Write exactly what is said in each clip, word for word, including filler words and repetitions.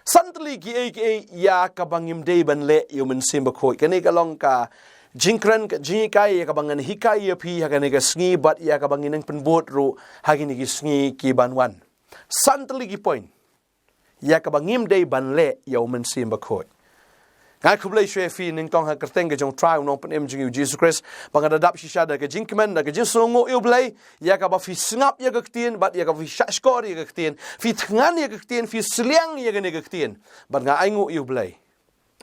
San tylli ki ei ki ei ïa kaba ngim dei ban leh ïa u Mynsiem Bakhuid. Kane ka long ka jingkren, ka jinghikai ïa kaba ngan hikai ïa phi ha kane ka sngi, bad ïa kaba ngin nang pynbud ruh ha kine ki sngi ki ban wan. San tylli ki point ïa kaba ngim dei ban leh ïa u Mynsiem Bakhuid. Nga ai khublei shuh ïa phi nyngkong ha ka kyrteng ka jong u Trai, u Nongpynim jong ngi u Jisu Khrist, ba nga da dap shisha da ka jingkmen, da ka jingsngewnguh ïa u Blei, ïa kaba phi sngap ïa ka ktien, bad ïa kaba phi shahshkor ïa ka ktien, phi thngan ïa ka ktien, phi sliang ïa kane ka ktien. Bad nga ainguh ïa u Blei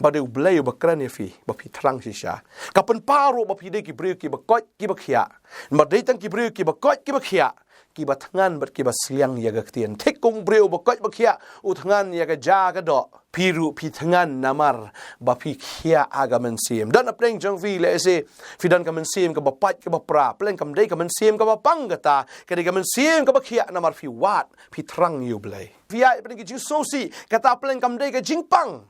ba dei u Blei uba kren ïa phi, ba phi thrang shisha. Ka pynpaw ruh ba phi dei ki briew kiba koit kiba khiah. Namar dei tang ki briew kiba koit kiba khiah kiba thngan bad kiba sliang ïa ka ktien. Thik kum u briew uba koit ba khiah u thngan ïa ka ja ka doh, phi ruh phi thngan namar ba phi khiah ha ka mynsiem. Don hapdeng jong phi lehse phi don ka mynsiem kaba pait kaba pra. Pleng kam dei ka mynsiem kaba pang kata, ka dei ka mynsiem kaba khiah namar phi wad, phi thrang ïa u Blei. Phi ïaid hapdeng ki jingsngewsih, kata pleng kam dei ka jingpang.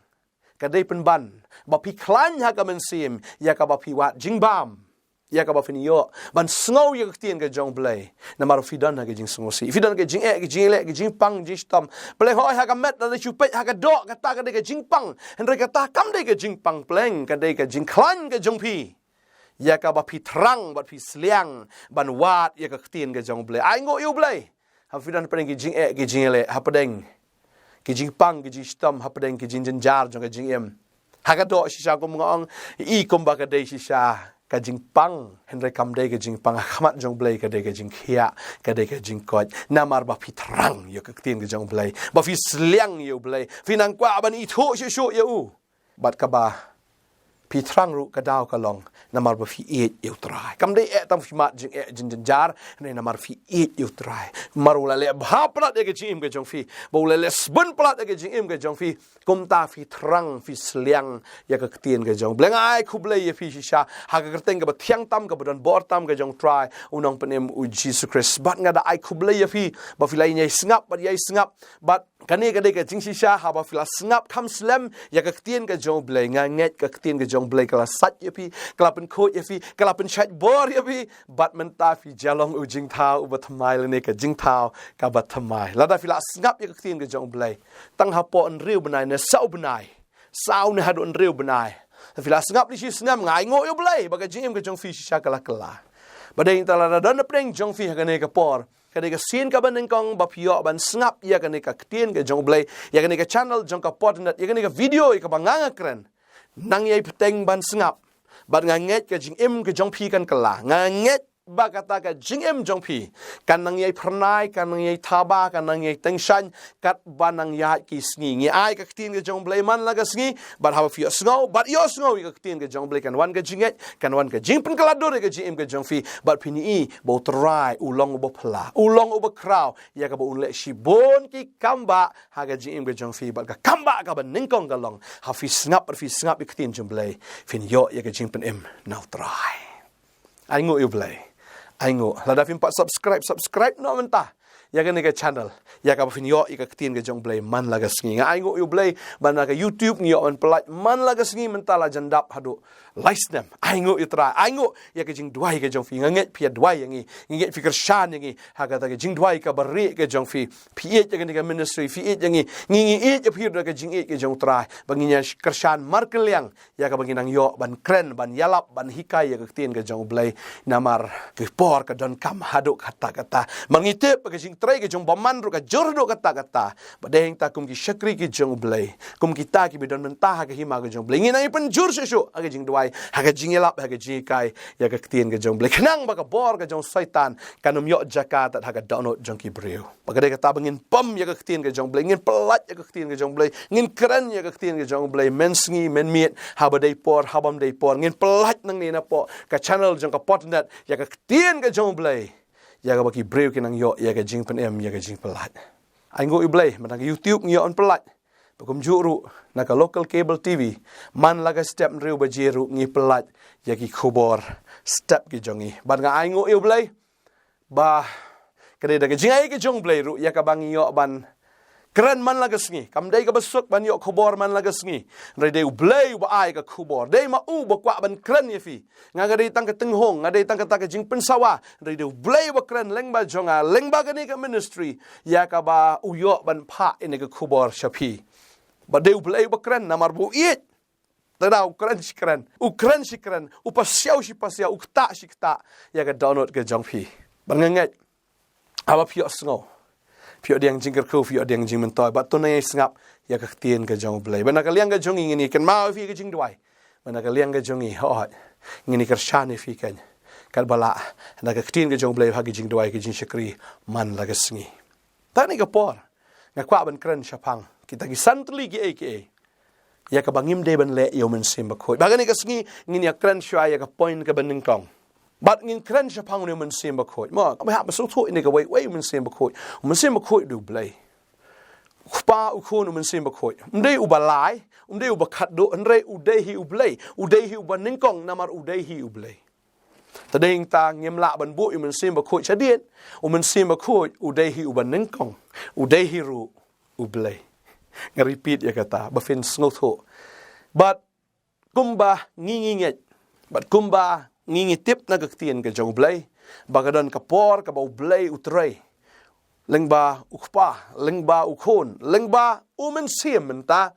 Ka dei pynban ba phi khlaiñ ha ka mynsiem ïa kaba phi wad jingbam, ïa kaba phin ïoh ban sngew ïa ka ktien ka jong u Blei. Namar phi don ha ka jingsngewsih, phi don ka jingeh, ka jingeh, ka jingpang, jingshitom. Pleng hooid ha ka met lada shu peit ha ka doh, kata ka dei ka jingpang. Hynrei kata kam dei ka jingpang, pleng ka dei ka jingkhlaiñ ka jong phi ïa kaba phi thrang bad phi sliang ban wad ïa ka ktien ka jong u Blei. Ainguh ïa u Blei. Haba phi don hapdeng ki jingeh, ki jingeh, hapdeng ki jingpang, ki jingshitom, hapdeng ki jingjynjar jong ka jingim, ha ka doh shisha kum nga ong, i kumba ka dei shisha ka jingpang. Hynrei kam dei ka jingpang. Ha khmat jong u Blei ka dei ka jingkhiah, ka dei ka jingkoit. Namar ba phi thrang ïa ka ktien ka jong u Blei, ba phi sliang ïa u Blei, phi nang kwah ban ithuh shuh shuh ïa u. Bad kaba phi thrang ruh ka daw ka long namar ba phi ïeit ïa u Trai. Kam dei eh tang phi mad jingeh jingjynjar, hynrei namar phi ïeit ïa u Trai. Namar u la leh bha palat ïa ka jingim ka jong phi, ba u la leh sbun palat ïa ka jingim ka jong phi. Kumta phi thrang, phi sliang ïa ka ktien ka jong u Blei. Nga ai khublei ïa phi shisha ha ka kyrteng kaba thiang tam, kaba don bor tam ka jong u Trai, u Nongpynim u Jisu Khrist. Bad nga da ai khublei ïa phi ba phi la ïai sngap bad ïai sngap. Bad kane ka dei ka jingshisha haba phi la sngap kham slem ïa ka ktien ka jong u Blei. Nga ngeit ka ktien ka jong u Blei ka la sait ïa phi, ka la pynkhuid ïa phi, ka la pynshait bor ïa phi. Bad mynta phi ju long u jingthaw uba thymmai lane ka jingthaw kaba thymmai. Lada phi la sngap ïa ka ktien ka jong u Blei, tang hapoh hynriew bnai ne saw bnai, saw ne haduh hynriew bnai, phi la sngap lehse snem, nga ainguh ïa u Blei ba ka jingim ka jong phi shisha ka la kylla. Bad dei tang lada don hapdeng jong phi ha kane ka por, ka dei ka sien kaba nyngkong ba phi ïoh ban sngap ïa kane ka ktien ka jong u Blei, ïa kane ka channel jong ka Podnet, ïa kane ka video ïa kaba nga nga kren. Nang ïai bteng ban sngap. Bad nga ngeit ka jingim ka jong phi kan kylla. Nga ngeit ba kata ka jingim jong phi kan nang ïai phyrnai, kan nang ïai thaba, kan nang ïai tyngshaiñ katba nang ïaid ki sngi. Ngi ai ka ktien ka jong u Blei man la ka sngi, bad haba phi ïohsngew bad ïohsngew ïa ka ktien ka jong u Blei, kan wan ka jingngeit, kan wan ka jingpynkylla dur ïa ka jingim ka jong phi. Bad phin ïohi ba u Trai u long uba phylla, u long uba khraw, ïa kaba un leh shibun ki kambah ha ka jingim ka jong phi. Bad ka kambah kaba nyngkong ka long, haba phi sngap, bad phi sngap ïa ka ktien jong u Blei, phin ïoh ïa ka jingpynim na u Trai. Ainguh ïa u Blei. Ainguh. Lada phim pat subscribe, subscribe noh mynta ïa kane ka channel, ïa kaba phin ïoh ïa ka ktien ka jong u Blei man la ka sngi. Nga ainguh ïa u Blei ba na ka YouTube ngi ïoh ban pyllait man la ka sngi, mynta la jan dap haduh lai snem. Ainguh ïa u Trai, ainguh ïa ka jingduwai ka jong phi. Nga ngeit phi ïa duwai ïa ngi, nga ngeit phi kyrshan ïa ngi ha kata ka jingduwai kaba rieh ka jong phi. Phi ïeit ïa kane ka ministry, phi ïeit ïa ngi, ngi ngi ïeit ïa phi ruh da ka jingïeit ka jong u Trai, ba ngin ïa kyrshan markylliang ïa kaba ngi nang ïoh ban kren, ban ïalap, ban hikai ïa ka ktien ka jong u Blei. Namar ka por ka donkam haduh katta katta. Mar ngi tip ba ka jingtrei ka jong u bymman ruh ka jur haduh katta katta. Bad dei hangta kum ki shakri ki jong u Blei, kum kita kiba don mynta ha ka hima ka jong u Blei, ngin nang ïa pynjur shuh shuh ha ka jingduwai, ha ka jingïalap, ha ka jinghikai ïa ka ktien ka jong u Blei, khnang ba ka bor ka jong u Soitan kan ym ïoh jaka tad ha ka dohnud jong ki briew. Ba ka dei kata ba ngin pom ïa ka ktien ka jong u Blei, ngin pyllait ïa ka ktien ka jong u Blei, ngin kren ïa ka ktien ka jong u Blei mynsngi mynmiet, haba dei por, ha bym dei por, ngin pyllait nangne napoh ka channel jong ka Podnet ïa ka ktien ka jong u Blei, ïa kaba ki briew kin nang ïoh ïa ka jingpynim, ïa ka jingpyllait. Ainguh ïa u Blei, mynta ka YouTube ngi ïoh ban pyllait. Bad kumjuh ruh na ka local cable T V, man la ka step hynriew baje ruh ngi pyllait ïa ki khubor step ki jong ngi. Bad nga ainguh ïa u Blei ba ka dei da ka jingai ka jong u Blei ruh ïa kaba ngi ïoh ban kren man la ka sngi. Kam dei kaba suk ban ïoh khubor man la ka sngi, hynrei dei u Blei uba ai ka khubor. Dei ma u ba kwah ban kren ïa phi. Nga, nga dei tang ka tynghong, nga dei tang kata ka jingpynsawa, hynrei dei u Blei uba kren lyngba jong nga, lyngba kane ka ministry, ïa kaba u ïoh ban phah ïa kane ka khubor sha phi. Bad dei U Blei uba kren namar ba u ïeit. Te da u kren shi kren, u kren shi kren, u pasiaw shi pasiaw, u ktah shi ktah ïa ka dohnud ka jong phi. Bad nga ngeit, haba phi ïohsngew, phi ïoh diang jingkyrkhu, phi ïoh diang jingmyntoi. Bad to nang ïai sngap ïa ka ktien ka jong U Blei. Bad na ka liang ka jong ngi, ngin ïa kynmaw ïa phi ka jingduwai. Bad na ka liang ka jong ngi, hooid, ngin ïa kyrshan ïa phi keiñ, katba lah na ka ktien ka jong U Blei ha ka jingduwai, ka jingshakri man la ka sngi. Te ha kane ka por nga kwah ban kren shaphang kita ki san tylli kiei kiei ïa kaba ngim dei ban leh ïa U Mynsiem Bakhuid. Bad ha kane ka sngi ngin ïa kren shuwa ïa ka point kaba nyngkong. Bad ngin kren shaphang une U Mynsiem Bakhuid. Mo, kaba hap ban sngewthuh ïa kane kawei, uwei U Mynsiem Bakhuid. U Mynsiem Bakhuid u dei U Blei. U Kpa, U Khun, U Mynsiem Bakhuid. Um dei uba lai, um dei uba khatduh, hynrei u dei hi U Blei. U dei hi uba nyngkong namar u dei hi U Blei. Te dei nangta ngim lah ban buh ïa U Mynsiem Bakhuid shadien. U Mynsiem Bakhuid u dei hi uba nyngkong, u dei hi ruh U Blei. Nga repeat ïa kata ba phin sngewthuh. Bad kumba ngi ngi ngeit, bad kumba ngi ngi tip na ka ktien ka jong U Blei, ba ka don ka por kaba U Blei u trei lyngba U Kpa, lyngba U Khun, lyngba U Mynsiem mynta.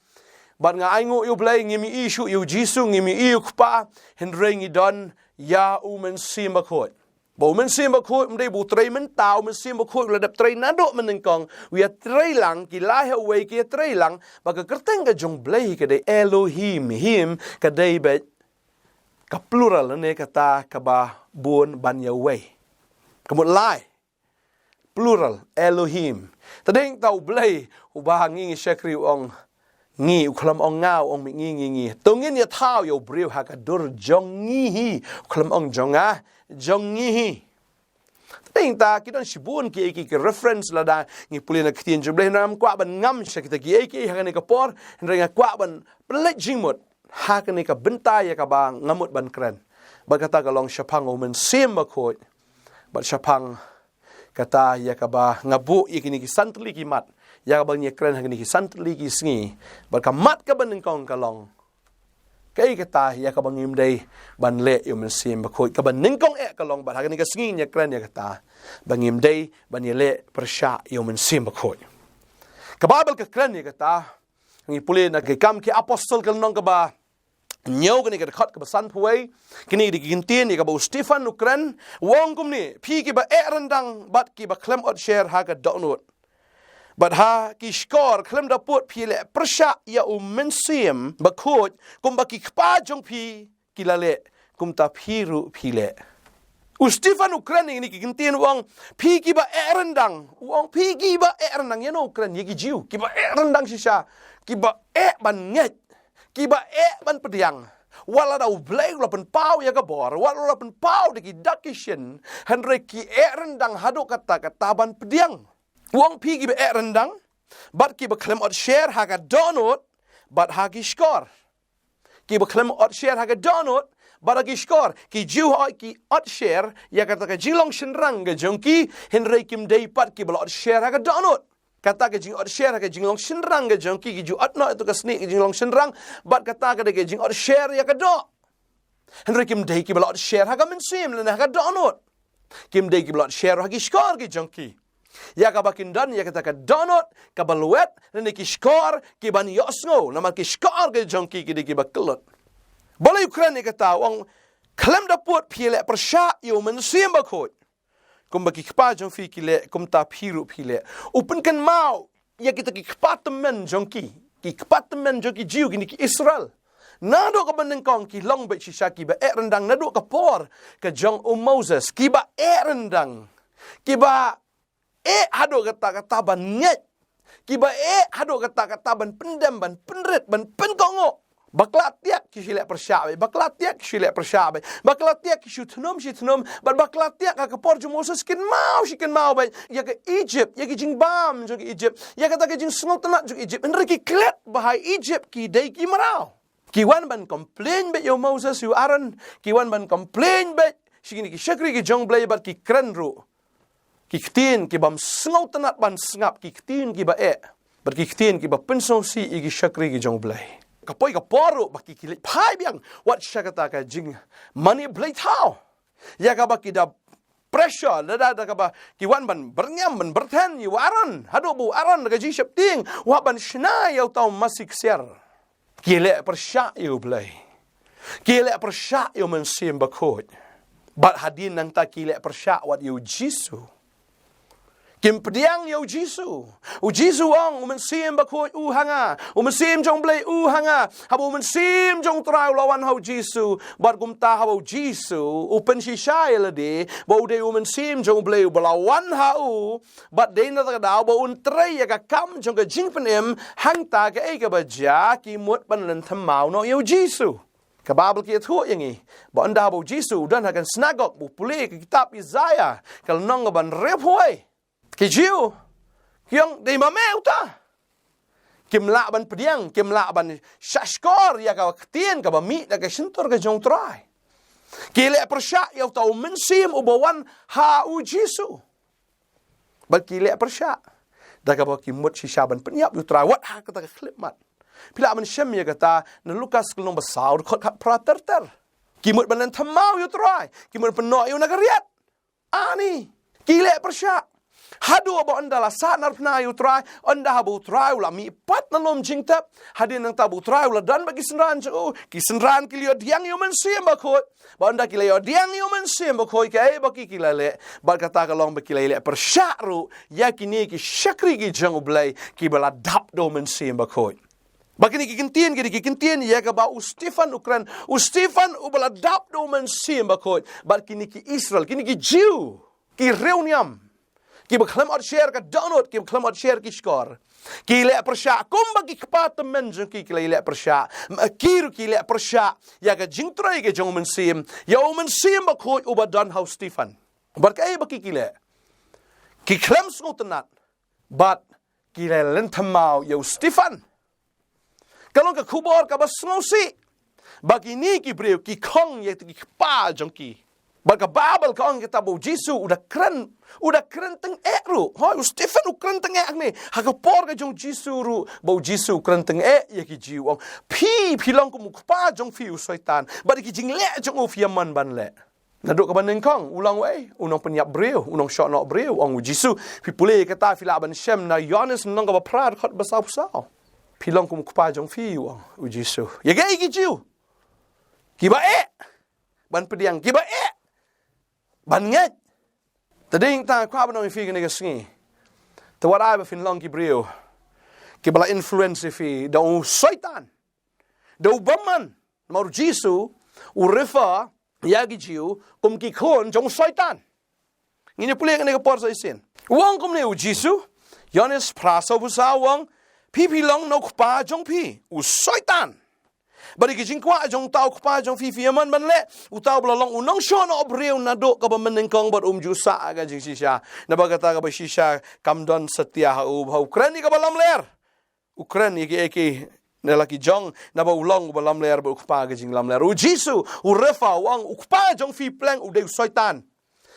Bad nga ainguh ïa U Blei, ngim ïohi shuh ïa U Jisu, ngim ïohi ïa U Kpa, hynrei ngi don ïa U Mynsiem Bakhuid. Ba U Mynsiem Bakhuid um dei ba u trei mynta, U Mynsiem Bakhuid u la dep trei naduh mynnyngkong, u ïatrei lang, ki lai ha uwei ki ïatrei lang. Bad ka kyrteng ka jong U Blei ka dei Elohim, him, ka dei beit ka plural, lane kata kaba bun ban ïa uwei. Ka mut lai, plural, Elohim. Te dei nangta U Blei uba ngi ngi shakri u ong ngi, u khlem ong nga, u ong me, ngi, ngi, ngi. To ngin ïa thaw ïa u briew ha ka dur jong ngi hi, u khlem ong jong nga, jong ngi hi. Te dei nangta ki don shibun kiei kiei ki reference lada ngi pule na ka ktien jong U Blei, hynrei ngam kwah ban ngam sha kita kiei kiei ha kane ka por, hynrei nga kwah ban pynleit jingmut ha kane ka bynta ïa kaba nga mut ban kren. Bad kata ka long shaphang U Mynsiem Bakhuid. Bad shaphang kata ïa kaba nga buh ïa kine ki san tylli ki mat, ïa kaba ngi kren ha kine ki san tylli ki sngi. Bad ka mat kaba nyngkong ka long, kaei kata ïa kaba ngim dei ban leh ïa U Mynsiem Bakhuid? Kaba nyngkong eh ka long, bad ha kane ka sngi ngi kren ïa kata, ba ngim dei ban ïaleh pyrshah ïa U Mynsiem Bakhuid. Ka Baibl ka kren ïa kata, ngi pule na Ki Kam ki Apostol ka lynnong kaba hynñiew, kane ka dkhot kaba sanphew wei, kine ki dei ki kyntien ïa kaba u Stephan u kren, u ong kumne: Phi kiba eh ryndang bad kiba khlem ot sher ha ka dohnud bad ha ki shkor, khlem da pud phi leh pyrshah ïa U Mynsiem Bakhuid, kumba ki kpa jong phi ki la leh, kumta phi ruh phi leh. U Stephan u kren ïa kine ki kyntien, u ong, phi kiba eh ryndang. U ong, phi kiba eh ryndang. Ïano u kren? Ïa ki Jiw kiba eh ryndang shisha, kiba eh ban ngeit, kiba eh ban pdiang. Wat la da U Blei u la pynpaw ïa ka bor, wat la u la pynpaw da ki dak ki shin, hynrei ki eh ryndang haduh katta katta ban pdiang. U ong, phi kiba eh ryndang bad kiba khlem ot sher ha ka dohnud bad ha ki shkor. Kiba khlem ot sher ha ka dohnud bad ha ki shkor. Ki Jiw hooid ki ot sher ïa kata ka jinglong shynrang ka jong ki, hynrei kim dei pat kiba la ot sher ha ka dohnud. Kata ka jingot sher ha ka jinglong shynrang ka jong ki, ki ju ot noh ïa tu ka snieh ka jinglong shynrang, bad kata ka dei ka jingot sher ïa ka doh. Hynrei kim dei kiba la ot sher ha ka mynsiem lane ha ka dohnud. Kim dei kiba la ot sher ha ki shkor ki jong ki. Ïa kaba kin don ïa kata ka dohnud kaba lwet lane ki shkor kiban ïohsngew, namar ki shkor ki jong ki ki dei kiba kyllut. Balei u kren ïa kata? U ong, khlem da pud phi leh pyrshah ïa u Mynsiem Bakhuid. Kumba ki kpa jong phi ki leh, kumta phi ruh phi leh. U pynkynmaw ïa kita ki kpa tymmen jong ki, ki kpa tymmen jong ki Jiw, kine ki Israel. Naduh kaba nyngkong ki long beit shisha kiba eh ryndang naduh ka por ka jong u Moses, kiba eh ryndang, kiba eh haduh katta katta ban ngeit, kiba eh haduh katta katta ban pyndem, ban pynrit, ban pynkohnguh. Bakla tiak ki shu leh pyrshah beit, bakla tiak ki shu leh pyrshah beit, bakla tiak ki shu thnum shi thnum, bad bakla tiak ha ka por jong u Moses kynmaw shi kynmaw beit ïa ka Egypt, ïa ka jingbam jong ka Egypt, ïa kata ka jingsngewtynnat jong ka Egypt. Hynrei ki klet bha ha Egypt, ki dei ki mraw. Ki wan ban complain beit ïa u Moses, ïa u Aaron, ki wan ban complain beit sha kine ki shakri ki jong u Blei, bad ki kren ruh ki ktien ki bym sngewtynnat ban sngap, ki ktien kiba eh, bad ki ktien kiba pynsngewsih ïa ki shakri ki jong u Blei. Ka poi ka por ruh ba ki, ki leit phai biang wat sha kata ka jingmane bleithaw, ïa kaba ki da pressure, lada da kaba ki wan ban byrngem, ban byrthen ïa u Aaron, haduh ba u Aaron da ka jingsheptieng u hap ban shna ïa uta u masi ksiar. Ki leh pyrshah ïa U Blei. Ki leh pyrshah ïa U Mynsiem Bakhuid. Bad hadien nangta ki leh pyrshah wat ïa U Jisu. Kim pdiang ïa U Jisu. U Jisu u ong, U Mynsiem Bakhuid u ha nga, U Mynsiem jong U Blei u ha nga. Haba U Mynsiem jong U Trai u la wan ha U Jisu, bad kumta haba U Jisu u pynshisha ïa lade ba u dei U Mynsiem jong U Blei uba la wan ha u, bad dei na kata ka daw ba un trei ïa ka kam jong ka jingpynim, hangta kaei kaba jia, ki mut ban lynthem maw noh ïa U Jisu. Ka Baibl ka ïathuh ïa ngi ba ynda ba U Jisu u don ha ka synagog, ba u pule ka kitab Isaïah, ka lynnong kaba hynriewphew wei, ki Jiw ki ong, dei ma me uta. Kim lah ban pdiang, kim lah ban shahshkor ïa ka ktien kaba mih na ka shyntur ka jong U Trai. Ki leh pyrshah ïa uta U Mynsiem uba wan ha U Jisu. Bad ki leh pyrshah da kaba ki mut shisha ban pynïap ïa U Trai wat ha kata ka khyllipmat. Phi lah ban shem ïa kata na Lukas ka lynnong ba saw, dkhot khatphra ter ter. Ki mut ban lynthem maw ïa U Trai, ki mut pynnoh ïa u na ka riat. Ani, ki leh pyrshah. Haduh ba ynda la sahnarphna ïa U Trai, ynda haba U Trai u la mih pat na lum jingtep, hadien nangta ba U Trai u la don bad ki synran jong u, ki synran ki la ïoh pdiang ïa U Mynsiem Bakhuid. Ba ynda ki la ïoh pdiang ïa U Mynsiem Bakhuid, kaei ba ki, ki la leh? Bad kata ka long ba ki la leh pyrshah ruh ïa kine ki shakri ki jong U Blei kiba la dap da U Mynsiem Bakhuid. Ba kine ki kyntien, kine ki kyntien ïa kaba u Stephen u kren, u Stephen uba la dap da U Mynsiem Bakhuid. Bad kine ki Israel, kine ki Jiw, ki riewniam, kiba khlem ot sher ka dohnud, kiba khlem ot sher ki shkor, ki leh pyrshah kumba ki kpa tymmen jong ki ki la leh pyrshah. Ma ki ruh ki leh pyrshah ïa ka jingtrei ka jong U Mynsiem, ïa U Mynsiem Bakhuid uba don ha u Stephen. Bad kaei ba ki, ki leh? Ki khlem sngewtynnat bad ki la lynthem maw ïa u Stephen. Ka long ka khubor kaba sngewsih ba kine ki briew ki khong ïa ki kpa jong ki. Bad ka Baibl ka ong kita ba u Jisu u da kren, u da kren tyngeh ruh. Hooid, u Stephen u kren tyngeh hangne. Ha ka por ka jong u Jisu ruh, ba u Jisu u kren tyngeh ïa ki Jiw, u ong, phi, phi long kum u kpa jong phi u Soitan. Bad ki jingleh jong u phi ïa mon ban leh. Naduh kaba nyngkong u long uei? U nongpynïap briew, u nongshohnoh briew, ong u Jisu. Phi pule kata, phi lah ban shem na Ïoannis lynnong kaba phra, dkhot ba sawphew saw. Phi long kum u kpa jong phi, u ong u Jisu. Ïa kaei ki Jiw? Kiba eh ban pdiang, kiba eh ban ngeit. Te dei tang kwah ban ong ïa phi kane ka sngi, te wat ai ba phin long ki briew kiba la influence ïa phi da u Soitan, da u bymman. Namar u Jisu u refer ïa ki Jiw kum ki khun jong u Soitan. Ngin ïa pule kane ka por sa shisien. U ong kumne u Jisu, Ïoannis phra sawphew saw, u ong, phi, phi long na u kpa jong phi u Soitan. Bad ïa ki jingkwah jong uta u kpa jong phi phi ïa mon ban leh. Uta uba la long u nongshohnoh briew naduh kaba mynnyngkong bad um ju sah ha ka jingshisha. Naba kata kaba shisha kam don satia ha u, ba u kren ïa kaba lamler. U kren ïa kiei kiei na la ki jong, naba u long uba lamler bad u kpa ka jinglamler. U Jisu u refer, u ong u kpa jong phi pleng u dei u Soitan.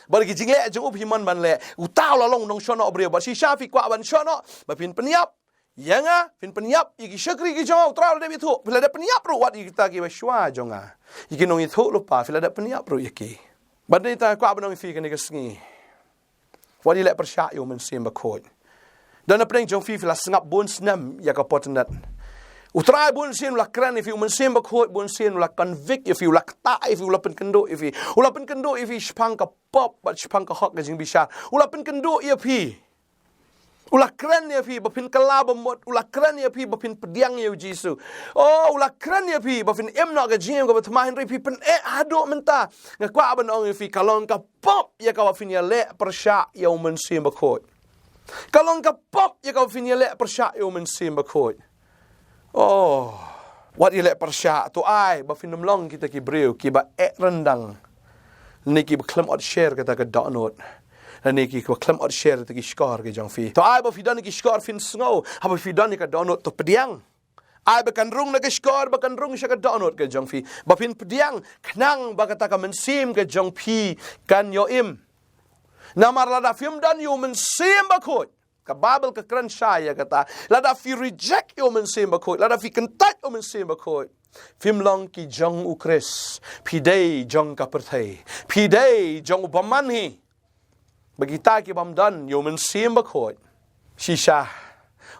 Bad ki jingleh jong u phi mon ban leh. Uta u la long u nongshohnoh briew, bad shisha phi kwah ban shohnoh ba phin pynïap ïa nga, phin pynïap ïa ki shakri ki jong nga. U Trai u la dep ïathuh, phi la dep pynïap ruh wat ïa kita kiba shuwa jong nga. Ïa ki nongïathuhlypa phi la dep pynïap ruh ïa ki. Bad dei tang kwah ban ong ïa phi kane ka sngi, wat ïa leh pyrshah ïa u Mynsiem Bakhuid. Don na pdeng jong phi, phi la sngap bun snem ïa ka por tynat. U Trai bun sien u la kren ïa phi, u Mynsiem Bakhuid bun sien u la convict ïa phi, u la ktah ïa phi, u la pynkynduh ïa phi, u la pynkynduh ïa phi shaphang ka pop bad shaphang ka hok ka jingbishar. U la pynkynduh ïa phi. U la kren ïa phi ba phin kylla ba mut, u la kren ïa phi ba phin pdiang ïa u Jisu. Oh, u la kren ïa phi ba phin im noh ka jingim kaba thma, hynrei phi pyneh haduh mynta. Nga kwah ban ong ïa phi, ka long ka pop ïa kaba phin ïa leh pyrshah ïa u Mynsiem Bakhuid. Ka long ka pop ïa kaba phin ïa leh pyrshah ïa u Mynsiem Bakhuid. Oh, wat ïa leh pyrshah, to ai ba phin ym long kita ki briew kiba eh ryndang, ne kiba khlem ot sher kata ka dohnud, ne kiba khlem ot sher kata ki shkor ki jong phi. To ai ba phi don ki shkor phin sngew, haba phi don ïa ka dohnud to pdiang. Ai ba kan rung na ka shkor, ba kan rung sha ka dohnud ka jong phi, ba phin pdiang, khnang ba kata ka mynsiem ka jong phi kan ïoh im. Namar lada phim don ïa u Mynsiem Bakhuid, ka Baibl ka kren shai ïa kata, lada phi reject ïa u Mynsiem Bakhuid, lada phi kyntait ïa u Mynsiem Bakhuid, phim long ki jong u Khrist, phi dei jong ka pyrthei, phi dei jong u bymman hi. Ba kita ki bym don ïa u Mynsiem Bakhuid, shisha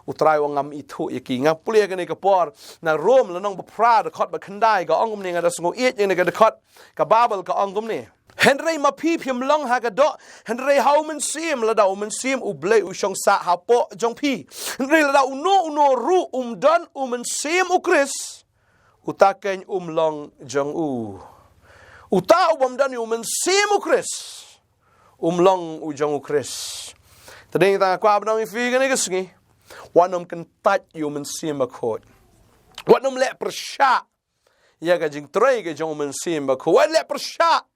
U Trai u ong ngam ithuh ïa ki. Nga pule kane ka por na Rom lynnong ba phra dkhot ba khyndai ka ong kumne, nga da sngew ïeit ïa kane ka dkhot, ka Baibl ka ong kumne: Hynrei ma phi phim long ha ka doh, hynrei ha u Mynsiem, lada u Mynsiem U Blei u shong sah hapoh jong phi. Hynrei lada uno uno ruh um don u Mynsiem U Khrist, uta keiñ um long jong u. Uta u bym don ïa u Mynsiem U Khrist, um long u jong U Khrist. Te dei tang nga kwah ban ong ïa phi kane ka sngi, wat nym kyntait ïa u Mynsiem Bakhuid. Wat nym leh pyrshah ïa ka jingtrei ka jong u Mynsiem Bakhuid. Wat leh pyrshah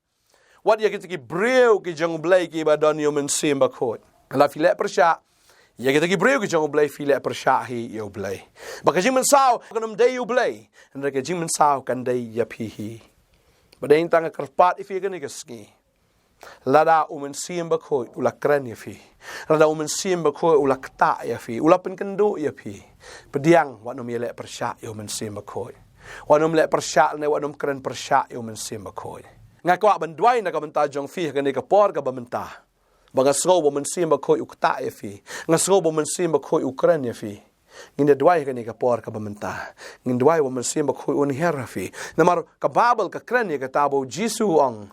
wat ïa kita ki briew ki jong U Blei kiba don ïa u Mynsiem Bakhuid. Lada phi leh pyrshah ïa kita ki briew ki jong U Blei, phi leh pyrshah hi ïa U Blei. Ba ka jingmynsaw kan ym dei ïa U Blei, hynrei ka jingmynsaw kan dei ïa phi hi. Ba dei tang nga kyrpad ïa phi kane ka sngi, lada u Mynsiem Bakhuid u la kren ïa phi, lada u Mynsiem Bakhuid u la ktah ïa phi, u la pynkynduh ïa phi, pdiang, wat nym ïaleh pyrshah ïa u Mynsiem Bakhuid. Wat nym leh pyrshah ne wat nym kren pyrshah ïa u Mynsiem Bakhuid. Nga kwah ban duwai na ka bynta jong phi ha kane ka por kaba mynta, ba nga sngew ba u Mynsiem Bakhuid u ktah ïa phi, nga sngew ba u Mynsiem Bakhuid u kren ïa phi. Ngin da duwai ha kane ka por kaba mynta, ngin duwai ba u Mynsiem Bakhuid un hiar ha phi. Namar ka Baibl ka kren ïa kata ba u Jisu u ong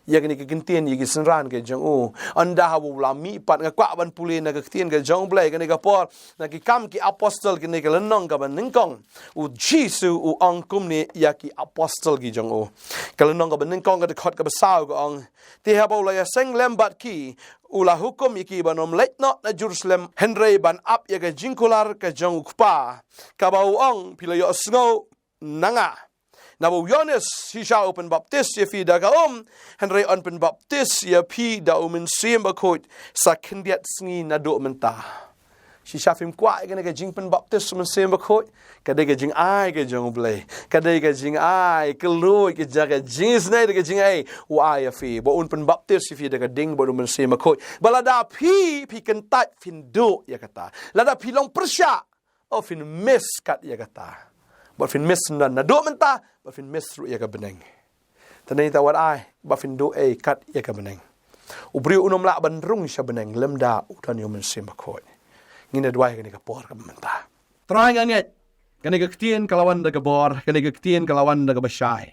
ïa kane ka kyntien ïa ki synran ki jong u. Ynda haba u la mih pat, nga kwah ban pule na ka ktien ka jong U Blei kane ka por, na Ki Kam ki Apostol kane ka lynnong kaba nyngkong, u Jisu u ong kumne ïa ki apostol ki jong u. Ka lynnong kaba nyngkong ka dkhot kaba saw ka ong: Te haba u la ïaseng lem bad ki, u la hukum ïa ki ban ym leit noh na Jerusalem, hynrei ban ap ïa ka jingkular ka jong u Kpa, kaba u ong phi la ïohsngew na nga. Naba u Ïoannis shisha u pynbaptis ïa phi da ka um, hynrei yn pynbaptis ïa phi da u Mynsiem Bakhuid sa khyndiat sngi naduh mynta. Shisha phim kwah ïa kane ka jingpynbaptis u Mynsiem Bakhuid? Ka dei ka jingai ka jong U Blei, ka dei ka jingai kylluid, ka jaka jingisynei da ka jingai u ai ïa phi, ba un pynbaptis ïa phi da ka ding bad u Mynsiem Bakhuid. Ba lada phi, phi kyntait, phin duh ïa kata. Lada phi long pyrshah, o phin miss kat ïa kata. Bad phin miss naduh mynta, bad phin miss ruh ïa ka bneng. Te nangta wat ai ba phin duh ei kat ïa ka bneng. U briew un ym lah ban rung sha bneng lymda u don ïa u Mynsiem Bakhuid. Ngin da duwai kane ka por kaba mynta. Trai, nga ngeit kane ka ktien ka la wan da ka bor, kane ka ktien ka la wan da kaba shai.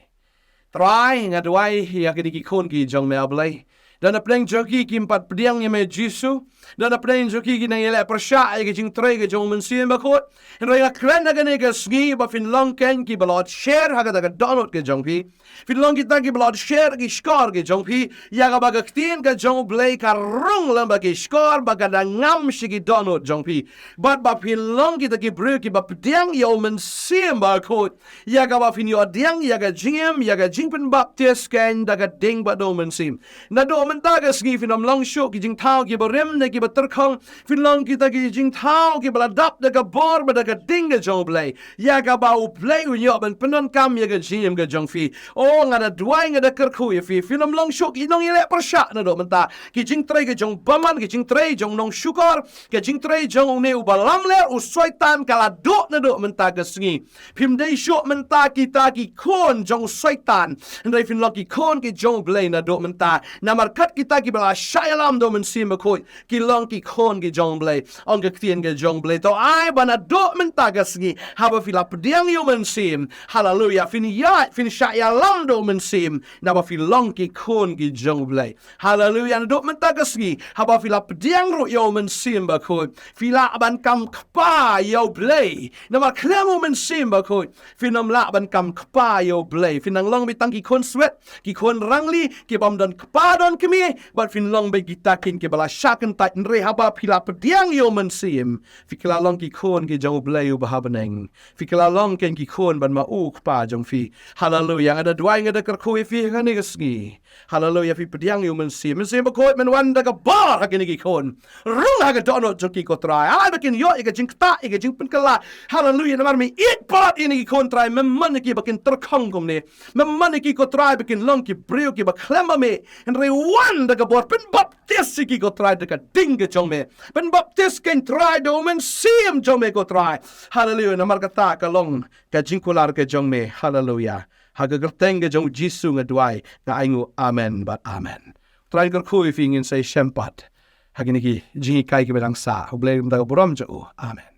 Trai, nga duwai ïa kine ki khun ki jong me, A Blei. Da na pdeng jong ki kim pat pdiang ïa me Jisu. Da na pdeng jong ki ki nang ïaleh pyrshah ïa ka jingtrei ka jong u Mynsiem Bakhuid. Hynrei nga kren ha kane ka sngi ba phin long keiñ kiba la ot sher ha kata ka dohnud ka jong phi. Phin long kita kiba la ot sher ki shkor ki jong phi, ïa kaba ka ktien ka jong U Blei ka rung lem bad ki shkor, ba ka da ngam sha ki dohnud jong phi. Bad ba phin long kita ki briew kiba pdiang ïa u Mynsiem Bakhuid, ïa kaba phin ïoh pdiang ïa ka jingim, ïa ka jingpynbaptis keiñ da ka ding bad u Mynsiem. Naduh mynta ka sngi phin ym long shuh ki jingthaw kiba rim ne kiba tyrkhong, phin long kita ki jingthaw kiba la dap da ka bor bad da ka ding ka jong U Blei, ïa kaba U Blei un ïoh ban pyndonkam ïa ka jingim ka jong phi. O, nga da duwai, nga da kyrkhu ïa phi, phin ym long shuh ki nongïaleh pyrshah naduh mynta. Ki jingtrei ka jong u bymman, ki jingtrei jong u nongshukor, ka jingtrei jong une uba lamler, u Soitan, ka la duh naduh mynta ka sngi. Phim dei shuh mynta kita ki khun jong u Soitan, hynrei phin long ki khun ki jong U Blei naduh mynta. Namar kat kita kiba la shah ïalam da u Mynsiem Bakhuid ki long ki khun ki jong U Blei. Ong ka ktien ka jong U Blei, to ai ba naduh mynta ka sngi, haba phi la pdiang ïa u Mynsiem, haleluya, phin ïaid, phin shah ïalam da u Mynsiem, naba phi long ki khun ki jong U Blei. Haleluya, naduh mynta ka sngi, haba phi la pdiang ruh ïa u Mynsiem Bakhuid, phi lah ban kam kpa ïa U Blei. Namar khlem u Mynsiem Bakhuid phin ym lah ban kam kpa ïa U Blei. Phin nang long beit tang ki khun swet, ki khun rangli, ki bym don kpa don kmie, bad phin long beit kita keiñ kiba la shah kyntait. Hynrei haba phi la pdiang ïa u Mynsiem, phi ki la long ki khun ki jong U Blei uba ha bneng. Phi ki la long keiñ ki khun ban ma u Kpa jong phi. Haleluya, nga da duwai, nga da kyrkhu ïa phi ha kane ka sngi. Haleluya, phi pdiang ïa u Mynsiem. Mynsiem Bakhuid, men wan da ka bor ha kine ki khun. Rung ha ka dohnud jong ki, ko Trai. Ai ba kin ïoh ïa ka jingktah, ïa ka jingpynkylla. Haleluya, namar me ïeit palat ïa kine ki khun, Trai. Mem mon ïa ki ba kin tyrkhong kumne. Mem mon ïa ki, ko Trai, ba kin long ki briew kiba khlem ba me. Hynrei wan da ka bor, pynbaptis ïa ki, ko Trai, da ka ding ka jong me. Pynbaptis keiñ, Trai, da u Mynsiem jong me, ko Trai. Haleluya, namar kata ka long ka jingkular ka jong me. Haleluya. Ha ka kyrteng ka jong u Jisu nga duwai, nga ainguh, amen bad amen. Trai kyrkhu ïa phi, ngin sa ïashem pat. ha kine ki jinghikai kiba dang sah. U Blei un da ka burom jong u. Amen.